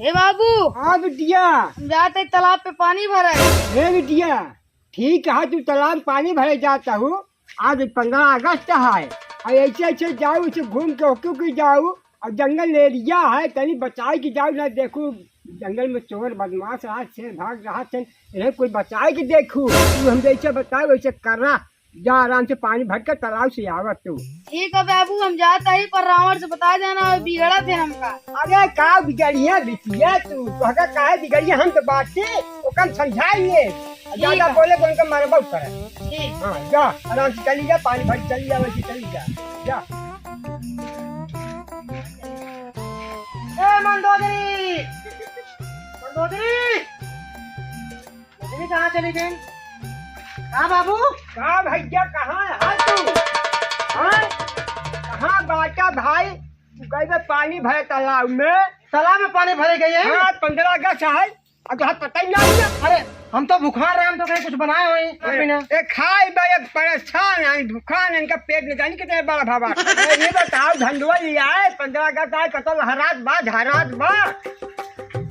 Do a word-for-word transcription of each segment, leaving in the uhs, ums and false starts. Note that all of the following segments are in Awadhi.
हे बाबू, हाँ बिटिया। हम जात है तालाब पे पानी भरे। हे बिटिया, ठीक है, तू तालाब पानी भरे जात हूँ। आज पन्द्रह अगस्त है, और ऐसे ऐसे जाऊ, ऐसे घूम के होके के जाऊ, और जंगल एरिया है, तनी बचाए के जाऊ ना। देखू, जंगल में चोर बदमाश रहा, शेर भाग रहा थे, इन्हें कोई बचाए के देखू। तू हम जैसे बताओ वैसे कर रहा। जा आराम से पानी भर के तालाब से आवत तू। ठीक है बाबू, हम जात ही, पर रावण से बता देना, वो बिगड़त है हमका। अरे का बिगड़िया बिटिया तू, तोहका काहे बिगड़िया, हम तो बाटी ओकन समझाएंगे। ज्यादा है। बोले तो उनका मरबा करे। ठीक। हाँ, जा आराम से चली जा, पानी भर चली जा, वैसे चली जा। जा। ए मंदोदरी, मंदोदरी। रजनी कहाँ चली गई? हाँ बाबू। का भैया, कहाँ है तू? हाँ? कहाँ बाटा भाई? तू गई बे पानी भरे तालाब में। तालाब में पानी भरे गई है? हाँ, पन्द्रह अगस्त है। अब तो पता ही नहीं है। अरे, हम तो भुखार रहे, हम तो कहीं कुछ बनाए हुए हैं, अरे, पीना। ए, खाए बे, एक परेशान है, भुखान है, इनका पेट में जानी कितने बड़ा भावा। अरे, ये बताओ, झंडुआ लिया है, पन्द्रह अगस्त आए, कतल हरात बा, झरात बा।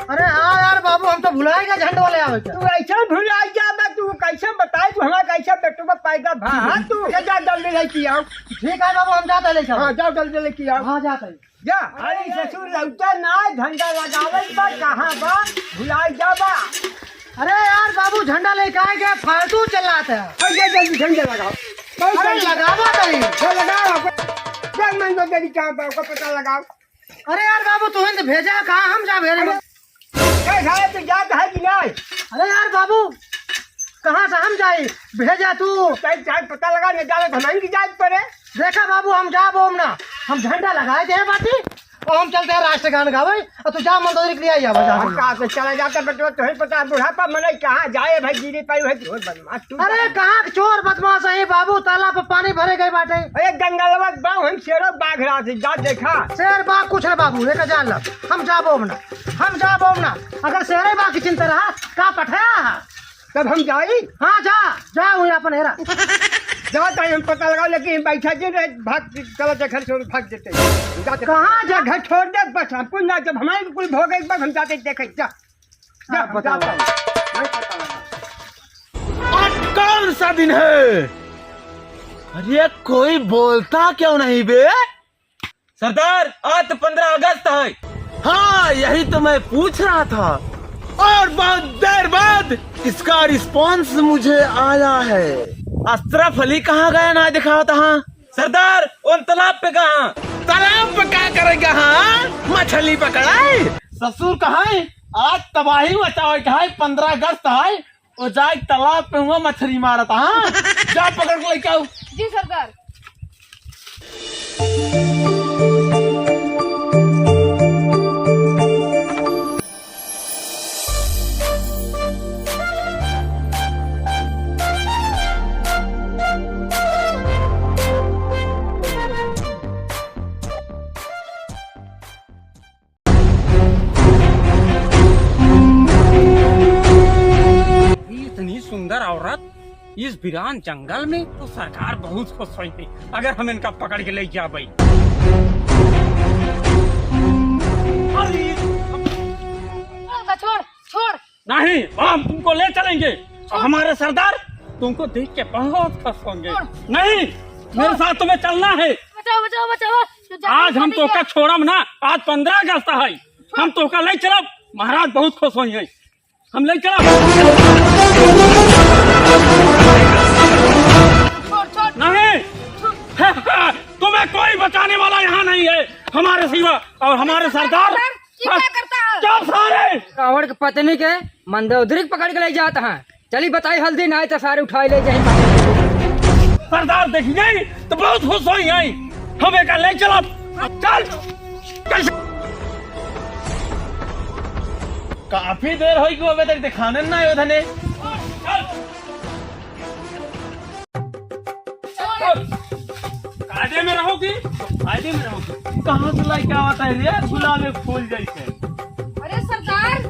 अरे हाँ यार बाबू, हम तो भुलाए गए झंडवा ले आवे के। तू ऐसे भुलाई जाबा, तू कैसे बताई, तू हमारा कैसे बेटू में पैदा भा, हाँ, तू जा, जा जल्दी लेके आओ। ठीक है बाबू, हम जाते लेके आओ। हाँ, जाओ जल्दी लेके आओ। हाँ, जाते हैं। जा। अरे ससुर लौटा ना, झंडा लगावे बा, कहाँ बा, भुलाई जाबा। अरे यार बाबू, झंडा लेके आए गए, फालतू चिल्लाते हैं। अरे जा जल्दी झंडा लगाओ। अरे लगावा तनी। जा लगाओ, जा मैं तो तेरी कहाँ बा, ओका पता लगाओ। अरे यार बाबू, तू तो भेजा, कहाँ हम जा भेरे में? अरे, ए, साले, तू जात है कि नहीं? अरे यार बाबू, कहाँ से हम जाई? भेजा तू। चाहे, चाहे पता लगा, न जाने धमाइन की जात पड़े। देखा बाबू, हम जाब ओम ना, हम झंडा लगाए दे बाटी और हम चलते हैं राष्ट्रगान गावे और तू जा मंदोदरी के लिए आई, आवा जा हम तू। कहाँ से चला जाता बेटवा, तुम्हें पता है बुढ़ापा मनाई कहाँ जाए भाई, गिरी पाई है, बहुत बदमाश तू। अरे कहाँ के चोर बदमाश है बाबू, तालाब पे पानी भरे गए बाटे। अरे जंगलवा के बाऊ हम शेरो बाघ रहा से जा देखा। शेर बाघ कुछ ना बाबू, लेकर जान ला। हम जाबो ना, हम जाबो ना। अगर शेरे बाघ की चिंता रहा, का पठाया है? तब हम जाई? हाँ, जा, जा, वहीं अपन हेरा। जा, ताई हम पता लगाओ, लेकिन हम बैठा जी रे, भाग, चलो, जा घर छोड़, भाग देते हैं। जा, जा। कहाँ जा? घर छोड़ दे, बस, हम कुछ ना, जब हमारे कुल भोग एक बार हम जाते देखे, जा। जा, हाँ, हम बताओ। जाते हैं। मैं पता लगा। आज कौन सा दिन है? अरे, कोई बोलता क्यों नहीं बे? सरदार, आज तो पन्द्रह अगस्त है। हाँ, यही तो मैं पूछ रहा था। और बहुत देर बाद इसका रिस्पॉन्स मुझे आया है। अशरफ अली कहाँ गया ना दिखाओ तो? हाँ सरदार, उन तालाब पे कहाँ? तालाब पे का करेगा? हाँ, मछली पकड़ाए। ससुर कहाँ है? आज तबाही मचावे का है, पन्द्रह अगस्त है। ओ जाए तालाब पे हुआ मछरी मारत, हाँ? जा पकड़ के लेके आओ। जी सरदार। इतनी सुंदर औरत इस वीरान जंगल में, तो सरकार बहुत खुश होई थी अगर हम इनका पकड़ के ले जाबे। अरे, छोड़, छोड़। नहीं, हम तुमको ले चलेंगे। और हमारे सरदार तुमको देख के बहुत खुश होंगे। छोड़। नहीं, मेरे साथ तुम्हें चलना है। बचाओ, बचाओ, बचाओ। आज हम तोका छोड़ब ना, आज पन्द्रह अगस्त है, हम तोका ले चलब, महाराज बहुत खुश होइहैं, हम ले चलब। छोड़, छोड़। नहीं, छोड़। तुम्हें कोई बचाने वाला यहाँ नहीं है हमारे सिवा, और हमारे सरदार। ये क्या करता है? चुप सारे। रावण के पत्नी के मंदोदरी के पकड़ के ले जात हैं। चली बताई हल्दी ना तो सारे उठाई ले जाए। सरदार देखिहैं तो बहुत खुश होइहैं। हम एका ले चलब। चल। कैसे? काफी देर होई कि अबे तक दिखाने ना आयो धने। चल। कायदे में रहोगी, कायदे में रहोगी। कहाँ से लेके आवत है रे गुलाब के फूल जैसे? अरे सरदार,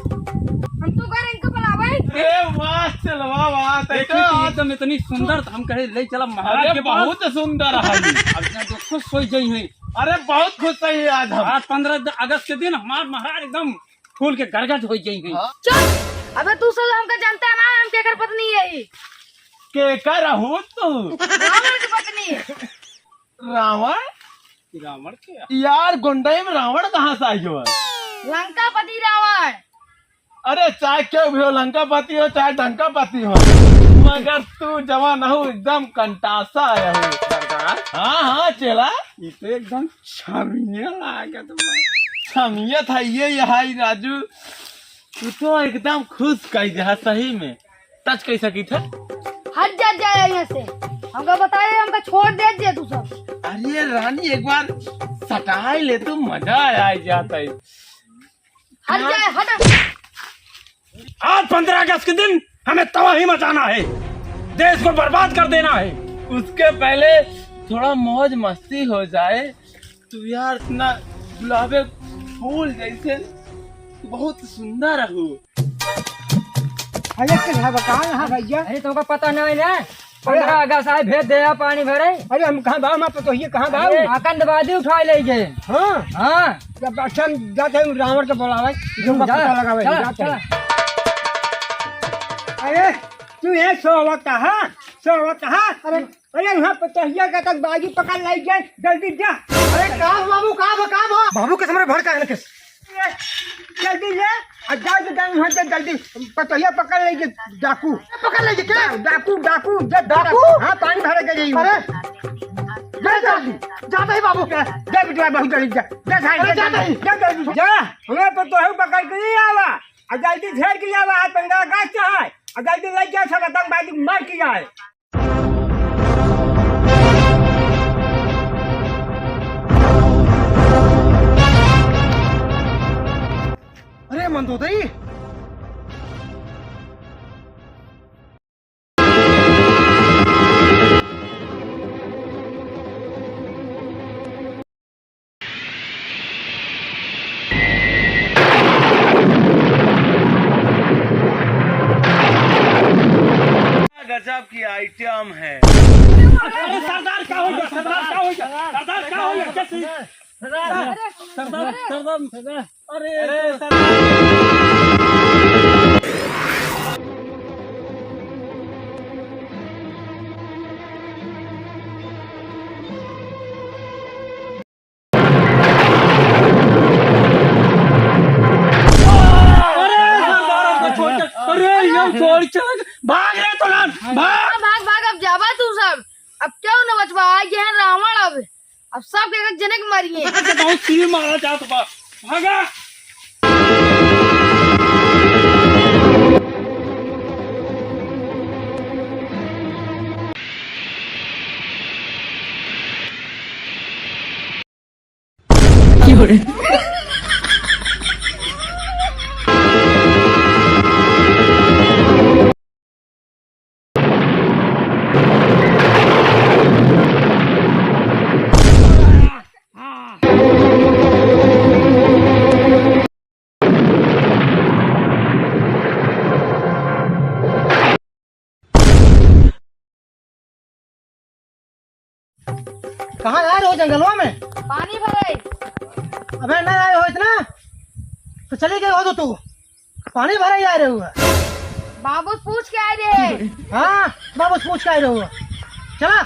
हम तो घर इनको बुलावे। ए वाह, चल वाह, वाह, तै देखी तो थी आज एकदम इतनी सुंदर, तो हम कहे ले चला महाराज अरे के पास। बहुत सुंदर है। अब इतना तो खुश हो गई है। अरे बहुत खुश है आज हम। आज पन्द्रह अगस्त के दिन हमार महाराज एकदम फूल के गरगट होइ जाएंगे। हाँ। चुप! अबे तू साला हमका जानता है ना, हम केकर पत्नी है ई? केकर रहू तू? रावण की पत्नी। रावण? रावण के? यार, गोंडई में रावण कहाँ से आई हो? लंकापति रावण। अरे, चाहे केहू भी हो, लंकापति हो, चाहे डंकापति हो, मगर तू जवान हो, एकदम कंटासा आया हो। सरदार? हाँ, हाँ, चेला। ये तो एकदम छमिया लागत बा। छमिया था ये, यहाँ ही राजू, तू तो एकदम खुश कई दे, सही में। टच कई सकी थे? हट जा, जा यहाँ से। हमका बताए, हमका छोड़ दे जे तू सब। अरे रानी, एक बार सटाए ले तू, मजा आ जाता है। हट जा, हट। आज पन्द्रह अगस्त के दिन हमें तबाही मचाना है, देश को बर्बाद कर देना है। उसके पहले थोड़ा मौज मस्ती हो जाए। तू यार इतना गुलाबे फूल जैसे, तू बहुत सुंदर हो। अरे के है बा, कहाँ यहाँ भैया? अरे तुमका पता नहीं ना, पन्द्रह अगस्त आए, भेज दे यार पानी भरे। अरे हम कहाँ बा, हमार पतोहिया कहाँ बा? अरे आतंकवादी उठाए ले गए। हाँ? हाँ। जब अच्छा हम जाते हैं रावण के बुलावे, जो हम्म, जा, पता लगावे, चला, जाते हैं। चला। अरे तू ये सोवत कहाँ? सोवत कहाँ? अरे अरे, यहाँ पतोहिया का तक बागी पकड़ लाई जाए, जल्दी जा। अरे, का बाबू, का बा, का बा? बाबू के सामने भड़का है ना किस? जल्दी ले, आ जाओ तो जाओ यहाँ से जल्दी, पतोहिया पकड़ लेंगे, डाकू। पकड़ लेंगे क्या? डाकू, डाकू, जा, डाकू? हाँ, पानी भरे के जाइए। अरे, जा जल्दी, जाता ही बाबू। जा, जा बेटवा, बहुत जल्दी जा, जा, जा, अरे, जा, जाता ही। जा जल्दी, जा, हमें पतोहिया पकड़ के नहीं आवा, आ जल्दी घेर के आवा, आज पन्द्रह अगस्त है, आ जल्दी लेके आ सब आतंकवादी मार के जाए। अरे मंदोदरी, गजब की आइटम है। अरे सरदार का हो गया? सरदार का हो गया? सरदार का हो गया? कैसे? सरदार, सरदार, सरदार, अरे, अरे, सरदार। अरे, सरदार, हमको छोड़ के, अरे, ये छोड़, चल, भाग रहे तो ना, भाग। हाँ, भाग, भाग, अब जाबा तू सब। अब क्यों न बचबा, आ गया है रावण अब। अब सब के एक जने के मारिए। बहुत सील मारा जात बा। भागा। कहाँ जा रहे हो जंगलवा में? पानी भरे। अबे ना आए हो इतना, तो चले गए हो तो तू। पानी भरे ही आ रहे हो। बाबू पूछ के आए रहे। हाँ, बाबू पूछ के आए रहे हो। चला।